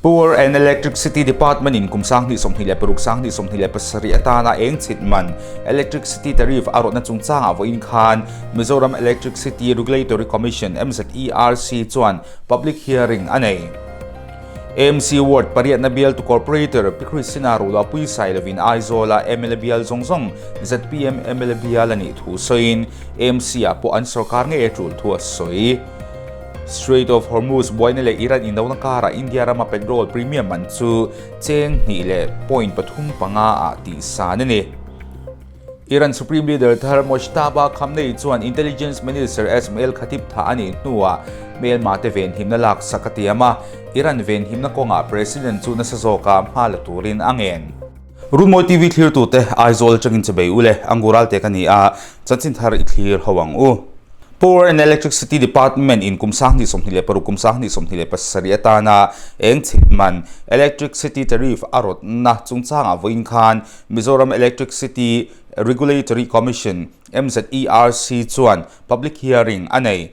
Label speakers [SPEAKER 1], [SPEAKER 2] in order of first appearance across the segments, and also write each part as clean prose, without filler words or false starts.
[SPEAKER 1] Power and Electricity Department in kum 2026 2027 atana eng chhit man electricity tariff a rawtna chungchangah vawiin khan Mizoram Electricity Regulatory Commission, MZERC, chuan public hearing a nei. AMC Ward pariatna bialtu Corporator Pi Christina Ruhlapui Sailovin Aizawla mla bial zawng zawng zpm mla bial a nih thu sawiin AMC-ah pawh an sorkar ngei a tul thu a sawi. Strait of Hormuz buaina leh Iran indona karah India rama petrol premium man chu cheng hnih leh point pathum panga ah tihsan a ni. Iran Supreme Leader thar Mojtaba Khamenei chuan Intelligence Minister Esmail Khatib thah a nih hnuah hmelma te venhimna laksak a tiam a, Iran venhimna kawngah President chu nasa zawka hma la turin a ngen. Runmawi TV thlirtute Aizawl atangin che bei u le, Angural te ka ni a, chanchin thar i thlir ho ang u. Power and Electricity Department in kum 2026 kum 2027 atana eng chhit man Electricity Tariff a rawtna chungchangah vawiin khan Mizoram Electricity Regulatory Commission, MZERC, chuan Public Hearing a nei.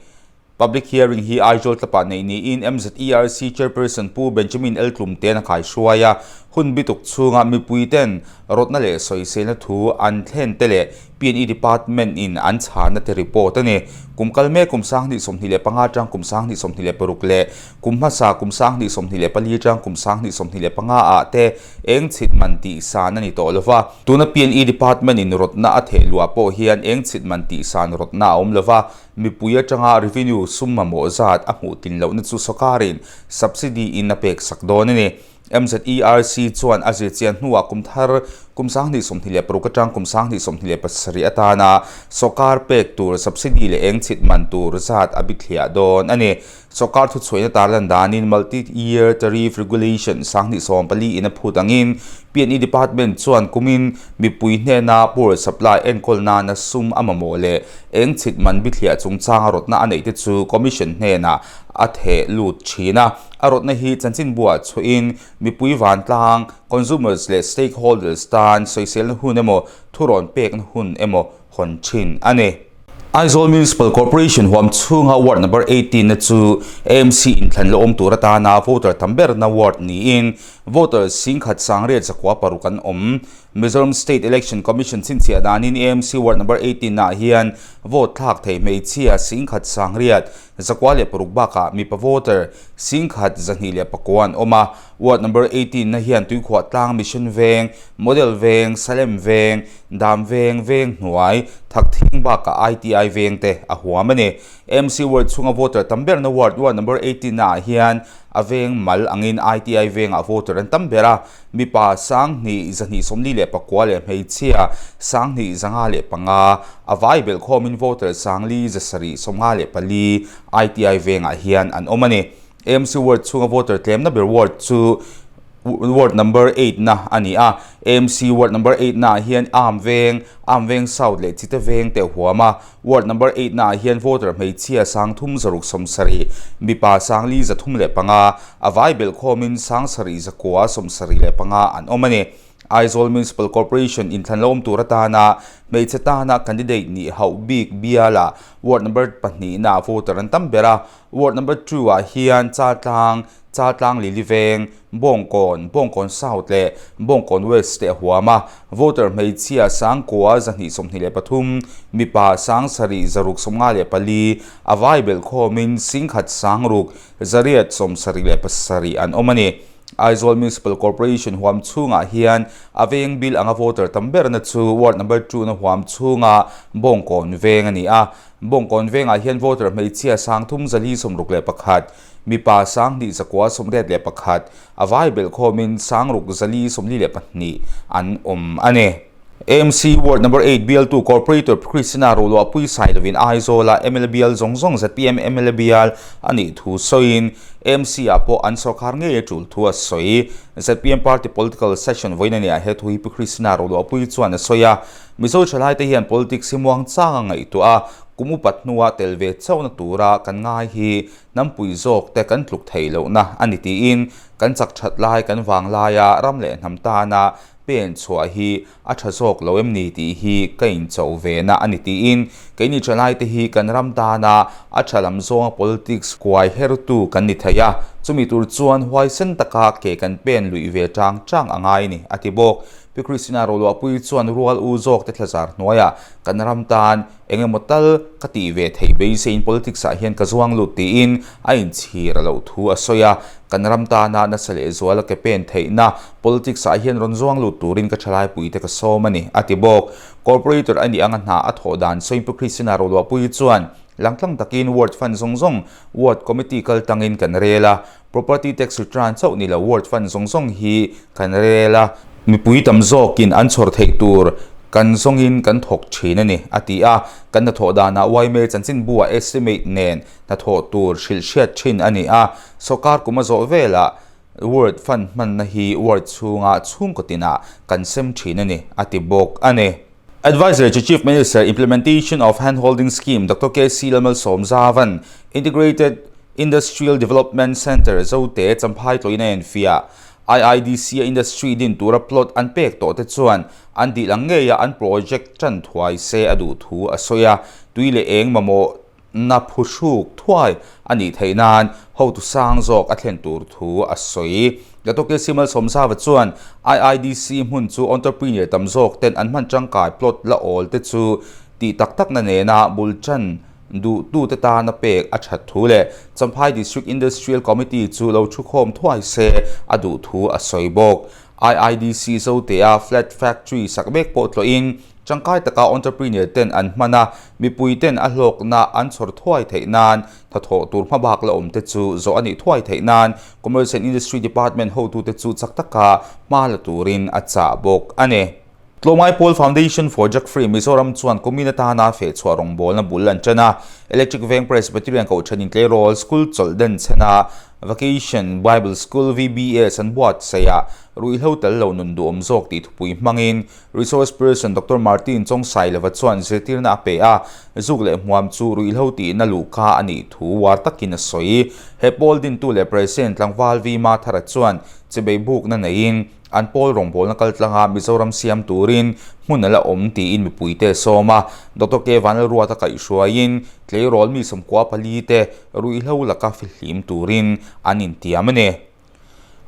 [SPEAKER 1] Public Hearing hi Aizawl tlapah neih niin MZERC Chairperson Pu Benjamin L. Tlumte'n a kaihruai a, hun bituk chhunga mipuiten rawtna leh sawiselna thu an thlen te leh PNE Department in an chhahna te report a ni. Kum kal mek kum 2025 atang kum 2026 leh kum hmasa kum 2024 atang kum 2025 ah te eng chhit man tih san a ni tawh lova. Tuna PNE Department in rawtna a theh luah pawh hian eng chhit man tih san rawtna a awm lova. Mipui atanga revenue sum mamawh zat a hmuh tin lohna chu sawrkarin subsidy in a pek sak dawn a ni. MZERC chuan a zirchian hnuah kum thar kum 2026 atang kum 2027 atana sawrkar pek tur subsidy leh eng chhit man tur zat a bithliah dawn a ni. Sawrkar thuchhuahna tarlan danin Multi-Year Tariff Regulation 2014 in a phut angin PNE Department chuan kumin mipui hnena power supply enkawl nana sum a mamawh leh eng chhit man bithliah chungchanga rawtna a neihte chu Commission hnenah a theh lut thin a. A rawtna hi chanchinbuah chhuahin mipui vantlang, consumers leh stakeholders tan sawiselna hun emaw, thurawn pekna hun emaw hawn thin a ni. Aizawl Municipal Corporation huam chhunga Ward Number 18 na chu AMC inthlan la awm tur atana voter tam berna ward niin voter singkhat sangriat zakua paruk an awm. Mizoram State Election Commission chhinchhiah danin AMC Ward Number 18 ah hian vote thlak thei hmeichhia singkhat sangriat zakua leh paruk bakah mipa voter singkhat zahnih leh pakua an awm a. Ward Number 18 na hian Tuikhuah Tlang Mission Veng, Model Veng, Salem Veng, Dam Veng, Veng Hnuai, Thakthing bakah ITI Veng te a huam a ni. MC Ward chhunga voter tam berna ward, Ward Number 18 na ah hian a veng mal angin ITI Vengah voter an tam ber a. Mipa sanghnih zahnih sawmli leh pakua leh hmeichhia sanghnih zanga leh panga a vai belh khawmin voter sangli zasarih sawmnga leh pali ITI Vengah hian an awm a ni. AMC Ward chhunga voter tlemna ber ward chu Ward number 8 na a ni a. AMC Ward number 8 naah hian Am Veng, Am Veng South leh Chite Veng te a huam a. Ward number 8 naah hian voter hmeichhia sangthum zaruk sawmsarih, mipa sangli zathum leh panga, a vai belh khawmin sangsarih zakua sawmsarih leh panga an awm a ni. Aizawl Municipal Corporation inthlan la awm tur atana hmeichhe tana candidate nih hauh bik bialah Ward number pahnihnaah voter an tam ber a. Ward number 2 ah hian Chaltlang, Chaltlang Lili Veng, Bawngkawn, Bawngkawn South leh Bawngkawn West te a huam a. Voter hmeichhia Sangkua 223, mipa Sangsarih zaruk 54, a vai belh khawmin Singkhat Sangruk zariat 77 an awm a ni. Aizawl Municipal Corporation huam chhungah hian a veng bil anga voter tam berna chu Ward number 2 na huam chhunga Bawngkawn Veng a ni a. Bawngkawn Vengah hian voter hmeichhia sangthum zali 61, mipa sanghnih zakua 81, a vai belh khawmin sangruk zali 42 an awm a ni. AMC Ward Number 8 bialtu Corporator Christina Roluahpui Sailovin Aizawla mla bial zawng zawng zpm mla bial a nih thu sawiin AMC ah pawh an sawrkar ngei a tul thu a sawi. Zpm Party Political Session vawiin a nih ah he thu hi Pu Christina Roluahpui chuan a sawi a. Mizo thalaite hian politics hi muang chang a ngaihtuah a. Kum upat hnua tel ve chauhna tura kan ngai hi hnampui zawk te kan tluk theih lohna a ni tiin kan chak that lai kan vang laia ram leh hnam tana pen chhuah hi a tha zawk lo em ni tih hi ka incho ve na a ni tiin keini thalai te hi kan ram tana a tha lam zawnga politics kuai hertu kan ni thei a, chumi tur chuan huaisen taka ke kan pen luih ve tang tang a ngai a ni a ti bawk. Pi Christina Roluahpuii chuan rual u zawk te thlazar hnuaiah kan ram tan eng emaw tal ka tih ve theih beiseiin politics ah hian ka zuang lut tiin a inchhir a loh thu a sawi a, kan ram tana nasa lehzuala ke pen theihna politics ah hian rawn zuang lut turin ka thalaipuite ka sawm a ni, a ti bawk. Corporator a nih anga hna a thawh dan sawiin Pu Christina Roluahpuii chuan langtlang takin ward fund zawng zawng ward committee kal tangin kan rel a, Property tax return chauh ni lo ward fund zawng zawng hi kan rel a, mipui tam zawkin an chhawr theih tur kan zawngin kan thawk thin a ni, a ti a. Kan hnathawh danah yma chanchinbu-ah estimate nen hnathawh tur hrilh hriat thin a ni a, sawrkar kum a zawh velah ward fund hmanna hi ward chhunga chhungkaw tinah kan sem thin a ni, a ti bawk a ni. Adviser to Chief Minister Implementation of Handholding Scheme Doctor KC Lalmalsawmzavan Integrated Industrial Development Centre Zote Champhai tlawhin a enfiah. IIDC a industry din tura plot an pek tawh te chuan an dih lang ngeia an project tan thuai se a duh thu a sawi a, tui leh eng mamawh na phuhruk thuai a nih theih nan hotu sang zawk a thlen tur thu a sawi. Datuk KC Malsawmzava chuan IIDC hmun chu entrepreneur tam zawk ten an hman tangkai plot la awl te chu tih tak takna nena bul tan duhtute tana pek a that thu leh Champhai District Industrial Committee chu lo thukhawm thuai se a duh thu a sawi bawk. IIDC Zotea Flat Factory sak mek pawh tlawhin Tangkai taka entrepreneur ten an hman a, mipui ten a hlawkna an chhawr thuai theih nan hnathawh tur hmabak la awm te chu zawh a nih thuai theih nan Commerce and Industry Department hotute chu chak taka hma la turin a chah bawk a ni. Tlawmngai Pawl Foundation for Drug Free Mizoram chuan kumin atana fehchhuah rawngbawlna bul an ṭan a, Electric Veng Presbyterian Kohhran Intleirawl School chawlh den chhena Vacation Bible School, VBS, an buatsaih a, ruihhlo tel lo nun duhawm zawk tih thupui hmangin Resource Person Doctor Martin Chawngsailova chuan zirtirna a pe a, zuk leh hmuam chu ruihhlo tihna luhka a nih thu uar takin a sawi. He pawl dintu leh President tlangval V Mathara chuan chibei bukna neiin an pawl rawngbawlna kaltlanga Mizoram siam turin hmun a la awm tiin mipuite a sawm a. Doctor K Vanlalruata kaihhruaiin tleirawl mi 14 te ruihhlo laka fihlim turin an intiam a ni.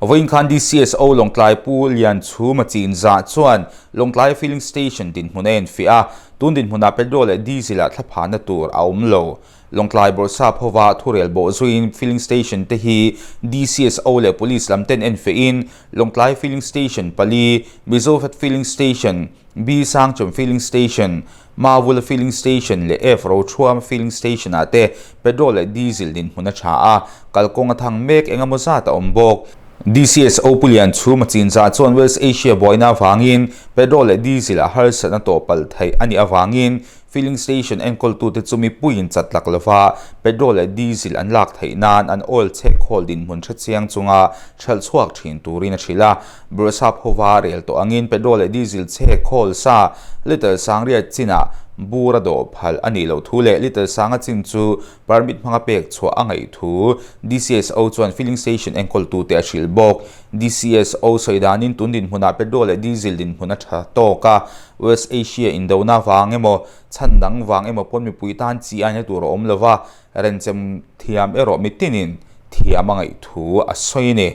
[SPEAKER 1] Vawiin khan DCSO Lawngtlai Pu Lianchhuma Chinzah chuan Lawngtlai Filling Station dinhmun a enfiah a, tun dinhmunah petrol leh diesel ah thlaphahna tur a awm lo. Lawngtlai Bawrhsap hova thurel bawh zuiin filling station te hi DCSO leh Police lam ten enfiahin Lawngtlai Filling Station pali, Mizofat Filling Station, B Sangchawm Filling Station, Mavula Filling Station leh F Rochhuama Filling Station ah te petrol leh diesel dinhmun a tha a, kalkawng a thang mek eng emaw zat a awm bawk. DCSO Pu Lianchhuma Chinzah chuan West Asia buaina avangin petrol leh diesel a harsatna tawh palh theih a nih avangin Filling station enkawltute chu mipuiin chat lak lova petrol leh diesel an lak theih nan an oil chhek khawl dinhmun hre chiang chunga hralh chhuak thin turin a hrilh a. Burhsap hova rel tawh angin petrol leh diesel chhek khawl sa litre sangriat chinah bur a dawh phal a nih loh thu leh litre sanga chin chu permit hmanga pek chhuah a ngaih thu DCSO chuan filling station enkawltute a hrilh bawk. DCSO sawi danin tun dinhmunah petrol leh diesel dinhmun a tha tawk a, West Asia indona vang emaw, chhan dang vang emaw pawn mipui tan chi aina tur a awm lo va, renchem thiam erawh mitinin thiam a ngaih thu a sawi a ni.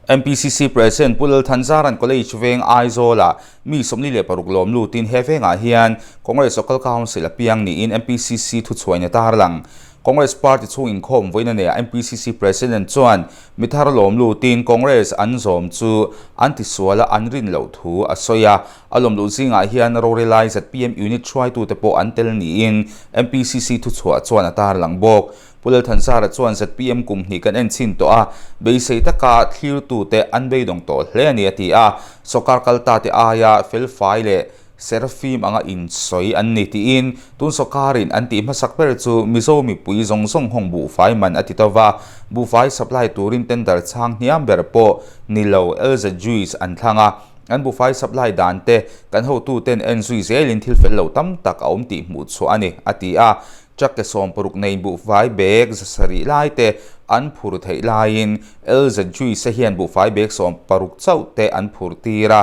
[SPEAKER 1] MPCC President Pu Lalthanzaran College veng Aizawlah mi 46 lawm lutin he vengah hian Congress Local Council a piang niin MPCC thuchhuain a tarlang. Congress Party chhung inkhawm vawiin a neih ah MPCC President chuan mi thar lawm lutin Congress an zawm chu an tisual a an rin loh thu a sawi a. A lawm luh zingah hian rorelai zpm unit hruaitute pawh an tel niin MPCC thuchhuah chuan a tarlang bawk. Pu Lalthansara chuan zpm kum hnih kan en chhin tawh a, beisei taka thlirtute an beidawng tawh hle a ni a ti a. Sawrkar kaltate aia felfai leh Serafim anga insawi an ni tiin tun sawrkarin an tih hmasak ber chu Mizo mipui zawng zawng hawng buhfai man a ti to va, buhfai supply turin tender chhang hniam ber pawh ni lo LZ Juice an thlang a. An buhfai supply dan te kan hotuten en zui zelin thil fel lo tam tak a awm tih hmuh chhuah a ni, a ti a. Truck ke 60 nei buhfai bag 700 lai te an phur theih laiin LZ Juice hian buhfai bag 60 chauh te an phur tir a.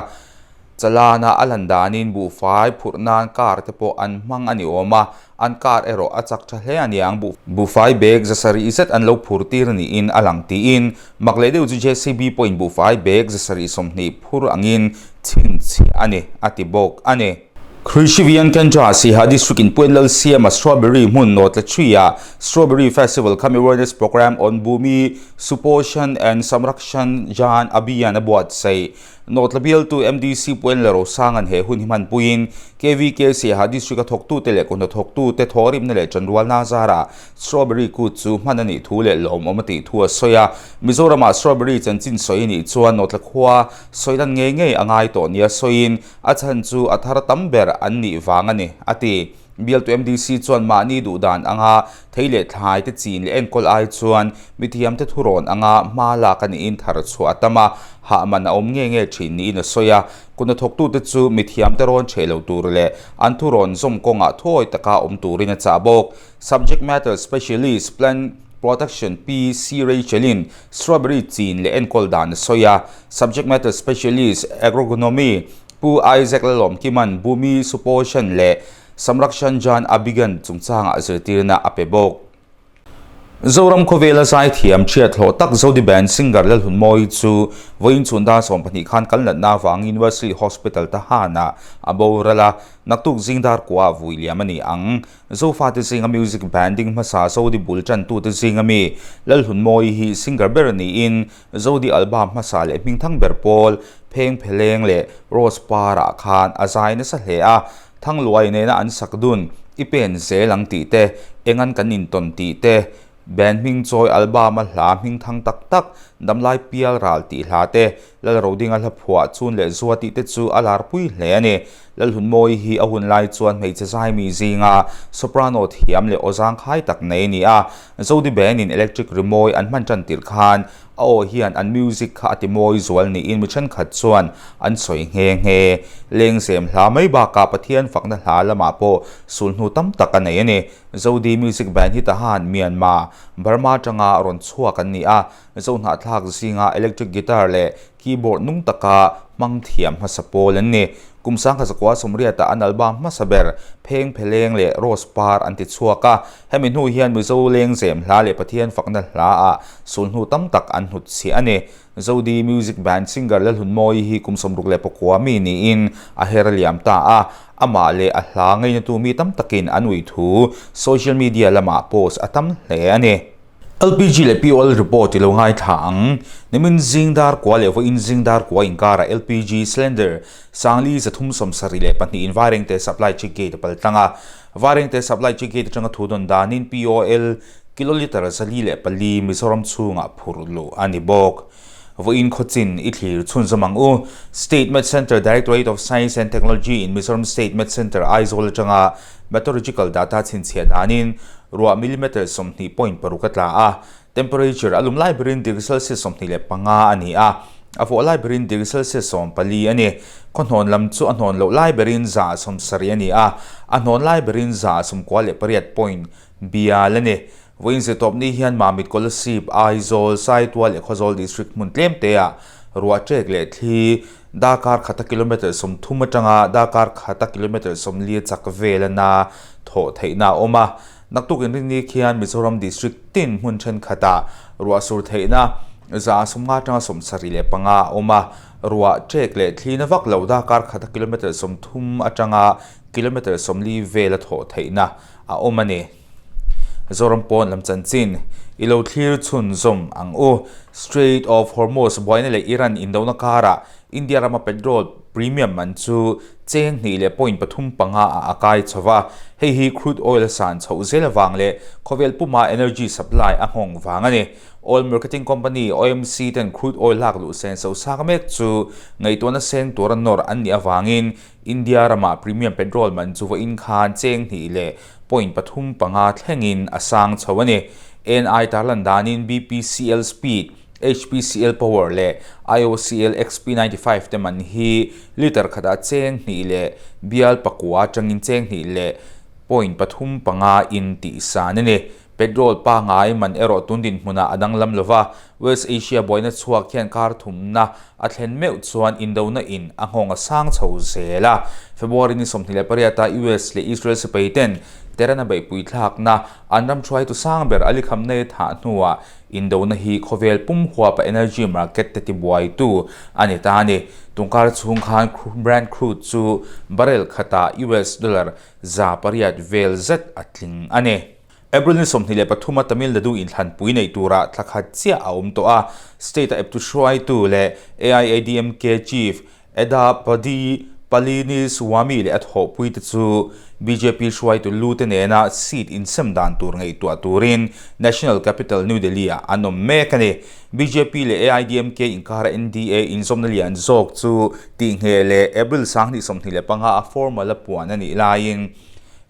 [SPEAKER 1] Chalana a lan danin buhfai phurh nan car te pawh an hmang a ni awm a, an car erawh a chak tha hle a niang. Buhfai bag 700 zet an lo phur tir niin a lang tiin mak leh deuh chu JCB pawhin buhfai bag 720 phur angin chhinchhiah a ni a ti bawk a ni. Krishi Vian Kendra Siha District in Puan Lalsiama Strawberry hmun Nawtla-Chhuia Strawberry Festival kham Awareness Programme on Bhumi Suposhan and Samrakshan Jan Abhiyan a buatsaih. Nawtla bialtu MDC Puan La Rosanga'n he hun hi hmanpuiin KVK Siaha District a thawktute leh kawhna thawktute thawhrimna leh chanrualna zarah Strawberry kut chu hman a nih thu leh lawmawm a tih thu a sawi a. Mizoramah Strawberry chanchin sawi a nih chuan Nawtla khua sawi lan ngei ngei a ngai tawh nia sawiin A chhan chu a thar tam ber an nih vang a ni, a ti. Bialtu MDC chuan mahni duh dan anga thei leh thlai te chin leh enkawl ai chuan mithiamte thurawn anga hma lak a niin thar chhuah a tam a, hah man a awm nge nge thin niin a sawi a. Kut hnathawktute chu mithiamte rawn chhe lo tur leh an thurawn zawm kawngah thuawi taka awm turin a chah bawk. Subject Matter Specialist, Plant Protection Pi C. Rachel-in Strawberry chin leh enkawl dan a sawi a. Subject Matter Specialist, Agronomy, Pu Isaac Lalawmkima'n Bhumi Suposhan leh Samrakshan Jan Abhiyan chungchangah zirtirna a pe bawk. Zoram khawvela zaithiam chhiathlawh tak Zodi Band singer Lalhunmawii chu vawiin chhun dar 12 khan kal natna avangin Wesley Hospital Tahan-ah a boral a, naktuk zing dar kuah vui liam a ni ang. Zofate zinga music band ding hmasa Zodi bul tantute zinga mi Lalhunmawii hi singer ber niin Zodi album hmasa leh hmingthang ber pawl Pheng Pheleng leh Rose Par-ah khan a zai nasa hle a, Thangluai nena an sak dun I pen zel ang tih te, Engan kan intawn tih te, Band hming chawi album a hla hming thang tak tak, Damlai Pial Ral tih hla te, Lalrodinga hla phuah chhun leh zua tih te chu a larpui hle a ni. Lalhunmawii hi a hun lai chuan hmeichhe zaimi zinga soprano thiam leh aw zangkhai tak nei a ni a. Zodi Band-in electric rimawi an hman tan tirh khan a aw hian an music kha a ti mawi zual niin mi thenkhat chuan an sawi nghe nghe. Lengzem hla mai bakah Pathian fakna hla lamah pawh sulhnu tam tak a nei a ni. Zodi Music Band hi Tahan, Myanmar, Burma atanga rawn chhuak an ni a, Zohnahthlak zinga electric guitar leh keyboard nung taka hmang thiam hmasa pawl an ni. Kum 1918 sawmriatah an album hmasa ber Pheng Pheleng leh Rose Par an ti chhuak a, hemi hnu hian Mizo lengzem hla leh Pathian fakna hlaah sulhnu tam tak an hnutchhiah a ni. Zodi Music Band singer Lalhunmawii hi kum 69 mi niin a her liam ta a, amah leh a hla ngainatu mi tam takin an ui thu social media lamah post a tam hle a ni. LPG leh POL report i lo ngaithla ang. Nimin zing dar kua leh vawiin zing dar kua inkarah LPG cylinder 4 372 in Vairengte supply check gate a pal tlang a. Vairengte supply check gate atanga thu dawn danin POL Kilolitre 404 Mizoram chhungah phurh luh a ni bawk. Vawiin khawchin i thlir chhunzawm ang u. State Met Centre Directorate of Science and Technology in Mizoram State Met Centre Aizawl atanga meteorological data chhinchhiah danin ruah millimetre 20.6 a tla a, temperature a lum lai berin degree Celsius 25 a ni a, a vawh lai berin degree Celsius 14 a ni. Khaw hnawn lam chu a hnawn loh lai berin 170 a ni a, a hnawn lai berin 98 point Bial a ni. Vawiin zirtawp ni hian Mamit Kolasib, Aizawl, Saitual leh Khawzawl District hmun tlem teah ruah ṭek leh thli darkar khata kilometre 30 atanga darkar khata kilometre 40 chak vel ana thawh theihna a awm a. Naktuk inrinni khian Mizoram District tin hmun thenkhatah ruah sur theihna 150 atanga 75 a awm a. Ruah ṭek leh thli na vak lo darkar khata kilometre 30 atanga kilometre 40 vel a thawh theihna a awm a ni. Zoram pawn lam chanchin i lo thlir chhunzawm ang u. Strait of Hormuz buaina leh Iran indona karah India rama petrol premium man chu cheng hnih leh point pathum panga ah a kai chho va. Hei hi crude oil a san chhoh zel avang leh khawvel puma energy supply a nghawng vang a ni. Oil Marketing Company, OMC, ten crude oil lak luh sen sosang mek chu ngaihtuahna seng tura nawr an nih avangin India ramah premium petrol man chu vawiin khan cheng hnih leh point pathum panga thlengin a sang chho a ni. NI tarlan danin BPCL Speed. HPCL Power leh IOCL XP 95 te man hi litre khatah cheng hnih leh bial pakua atangin cheng hnih leh point pathum panga in tihsan a ni. Petrol pangai man erawh tun dinhmunah a danglam lo va, West Asia buaina chhuak hian kar thumna a thlen meuh chuan indona in a nghawng a sang chho zel a. February ni 28 a US leh Israel sipai ten Tehran a beihpui thlakna an ram hruaitu sang ber Ali Khamenei thah hnuah indona hi khawvel pum huapa energy market te tibuaitu a ni ta a ni. Tungkar chhung khan Brent crude chu barrel khatah US dollar 800 vel zet a tling a ni. April ni 23 a Tamil Nadu inthlanpui neih turah thla khat chiah a awm tawh a, state-a eptu hruaitu leh AIADMK chief Edappadi Palaniswami leh a thawhpuite chu bjp hruaitu lu te nena seat insem dan tur ngaihtuah turin national capital New Delhi-ah an awm mek a ni. Bjp leh AIDMK inkara NDA inzawmna lian zawk chu tihngheh leh April 2025 a formal a puan a nih laiin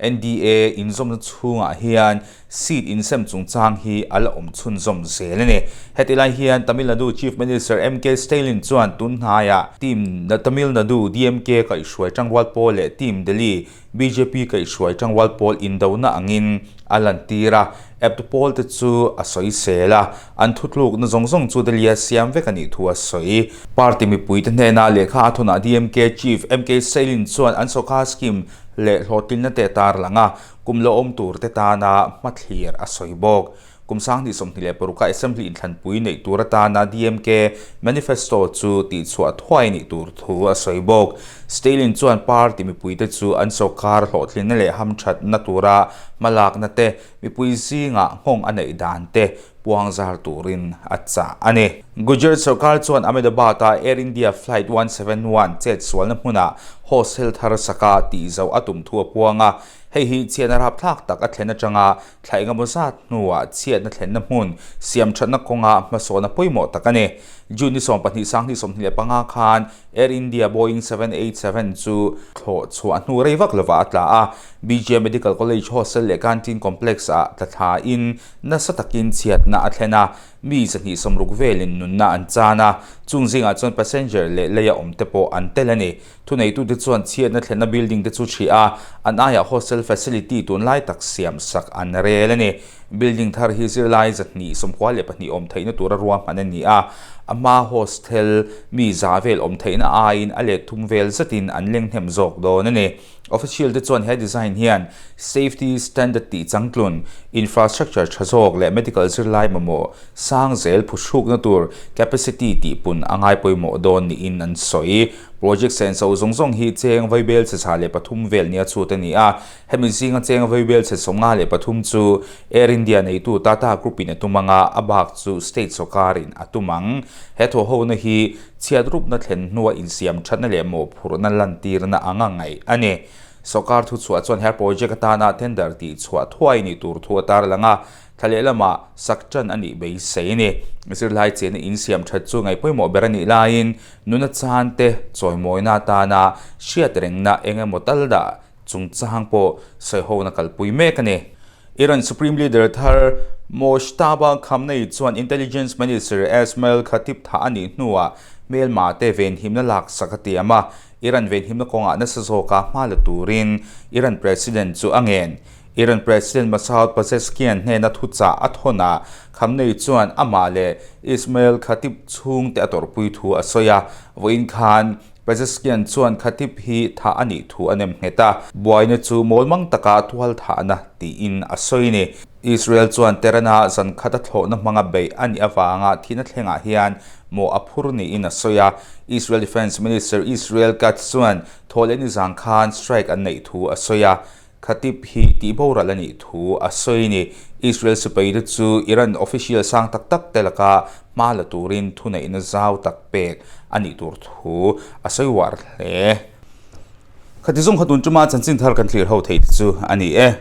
[SPEAKER 1] NDA inzawmna chhungah hian seat insem chungchang hi a la awm chhunzawm zel a ni. Heti lai hian Tamil Nadu Chief Minister MK Stalin chuan tun hnaiah Team Tamil Nadu DMK kaihhruai tangrual pawl leh Team Delhi bjp kaihhruai tangrual pawl indona angin a lantir a, eptu pawl te chu a sawi sel a, an thutlukna zawng zawng chu Delhi-a siam vek a nih thu a sawi. Party mipuite hnena lehkha a thawnah DMK Chief MK Stalin chuan an sawrkar scheme leh hlawhtlinna te tar lang a, kum la awm tur te tana hmathlir a sawi bawk. Kum 2026 a Assembly inthlanpui neih tur atana DMK manifesto chu tihchhuah thuai nih tur thu a sawi bawk. Stalin chuan party mipuite chu an sawrkar hlawhtlinna leh hamthatna tura hmalakna te, mipui zingah nghawng a neih dan te puang zar turin a chah a ni. Gujarat sawrkar chuan Ahmedabad-a Air India Flight 171 chet sualna hmunah hostel thar saka tih zoh a tum thu a puang a. Hei hi chhiatna rapthlak tak a thlen atanga thla engemaw zat hnuah chhiatna thlenna hmun siam thatna kawnga hmasawna pawimawh tak a ni. June ni 12 2025 khan Air India Boeing 787 chu thlawh chhuah hnu rei vak lovah a tla a. BJ Medical College Hostel leh Canteen Complex-ah tla thlain nasa takin chhiatna a thlen a. Mi 260 velin nunna an chan a, chung zingah chuan passenger leh leia awm te pawh an tel a ni. Thuneitute chuan chhiatna thlenna building te chu ṭhih a, an aiah hostel facility tunlai tak siam sak an rel a ni. Building thar hi zirlai 294 awm theihna tura ruahman a ni a, a hma hostel mi za vel awm theihna aiin a let thum vel zetin an leng hnem zawk dawn a ni. Official te chuan he design hian safety standard tih changtlun, infrastructure tha zawk leh medical zirlai mamawh sang zel phuhrukna tur capacity tihpun a ngai pawimawh dawn niin an sawi. Project senso zawng zawng hi cheng vaibel chhe 103 vel nia chhut a ni a, hemi zinga cheng vaibel chhe 53 chu Air India neitu Tata Group in a tum ang a, a bak chu state sawrkarin a tum ang. He thawhhona hi Chhiat rupna thlen hnua insiam thatna leh mawhphurhna lantirna anga ngaih a ni. Sawrkar thuchhuah chuan he project atana tender tihchhuah thuai nih tur thu a tarlang a, thla leh lamah sak tan a nih beisei a ni. Zirlai chenna insiam that chu ngaih pawimawh ber a nih laiin nuna chante chawimawina atana hriat rengna eng emaw tal dah chungchang pawh sawihona kalpui mek a ni. Iran Supreme Leader thar Mojtaba Khamenei chuan Intelligence Minister Esmail Khatib thah a nih hnuah hmelma te venhimna laksak a tiam a, Iran venhimna kawngah nasa zawka hma la turin Iran President chu a ngen. Iran President Masoud Pezeshkian hnena thuchah a thawnah Khamenei chuan amah leh Ismail Khatib chhungte a tawrhpui thu a sawi a, vawiin khan Pezeshkian chuan Khatib hi thah a nih thu a nem nghet a, buaina chu mawlmang taka tual thahna tiin a sawi a ni. Israel chuan Tehran-a zan khat a thlawhna hmanga beih a nih avanga thihna thlengah hian mawh a phur niin a sawi a. Israel Defence Minister Israel Katz chuan thawhleh nizang khan strike an neih thu a sawi a. Khatib hi tihboral a nih thu a sawi a ni. Israel sipaite chu Iran official sang tak tak te laka hma la turin thuneihna zau tak pek a nih tur thu a sawi uar hle. Khati zawng kha tun tuma chanchin thar kan thlir ho thei te chu a ni e.